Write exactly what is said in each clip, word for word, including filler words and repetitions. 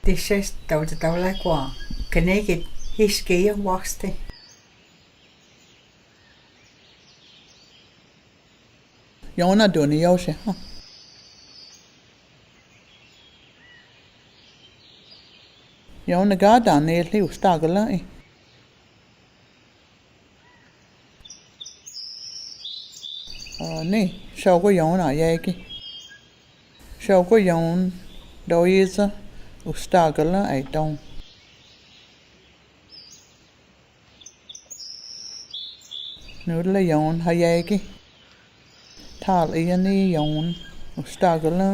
Ti sest tau ta tau la kua. Kaniki hiski ya waksti. Yona duni yosi ha. Yona gada ni li ustagala i. Ni, šaugo yon a yegi. Šaugo yon doiza ustagala ai don. Nula yon ha yegi. Tal iani yon ustagala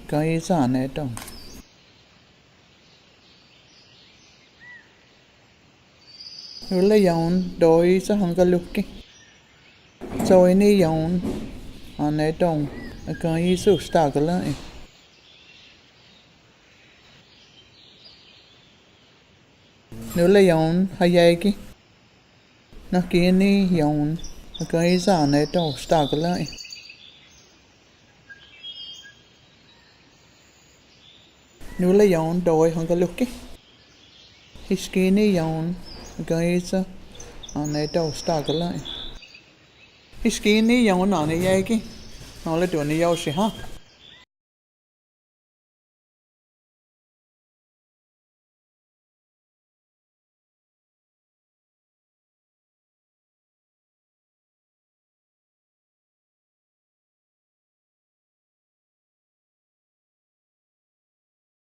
gaiza ne don. Nula yon doiza hanga luhki. Zoini yon ane don akan isu stagala i. Nula yon ha yegi. Nakini yon akan isu ane don stagala i. Nula yon doi hanga luhki. Hiskini yon akan isu ane don stagala i. Hiskini yon ane yegi. Nula duni yosi ha.